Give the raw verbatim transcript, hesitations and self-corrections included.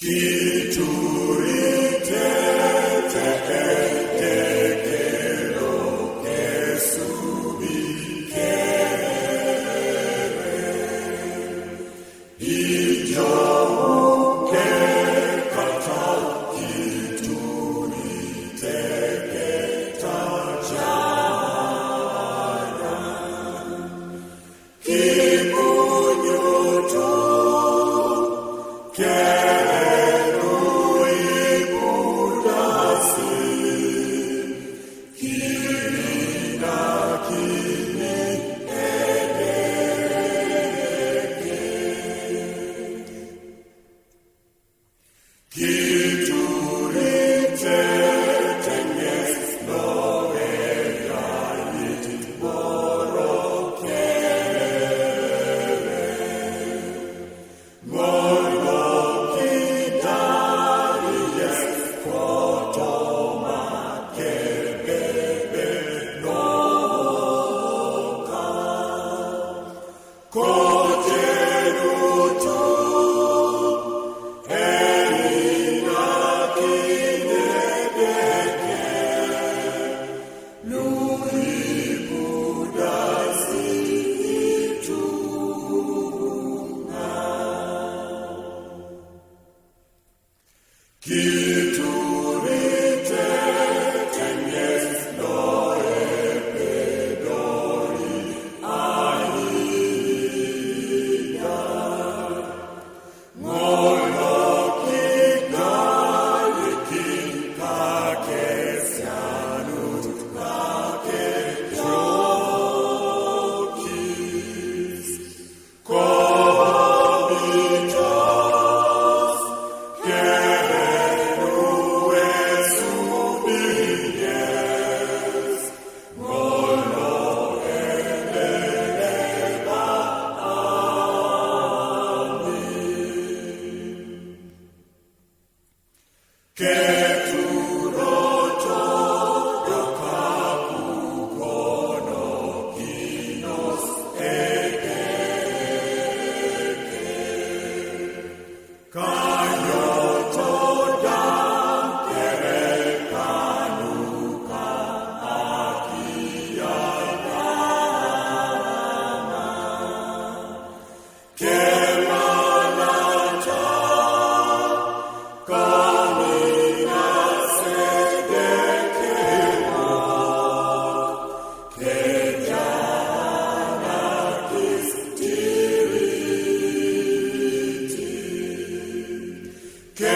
Ki turi tete e te kero ke subi ke i jo ke kata ki turi te ke ta ja ki punyu tu ke lui pudasi ki na ki ni e de ke. Ki turi te te nges no e ya i ti boro ke. Mono ki dari yes koto ma ke bebe no ka. Kote dutu e ina ki ne de ke. Lui pudasi tu. Ki turi te te nges no e pe dori a i ya. Ngolo ki gali ki ka ke sianu ka ke jokis. Kobitos ke nu e subies. Ngolo e de de ba a mi. Ke tu ro to do ka ku kono ki nos e ke ke. Ka yo to da ke re ka nu ka a ki a da ma. Ke manata, kamina se de ke wa, ke jana kis tiriti. Ke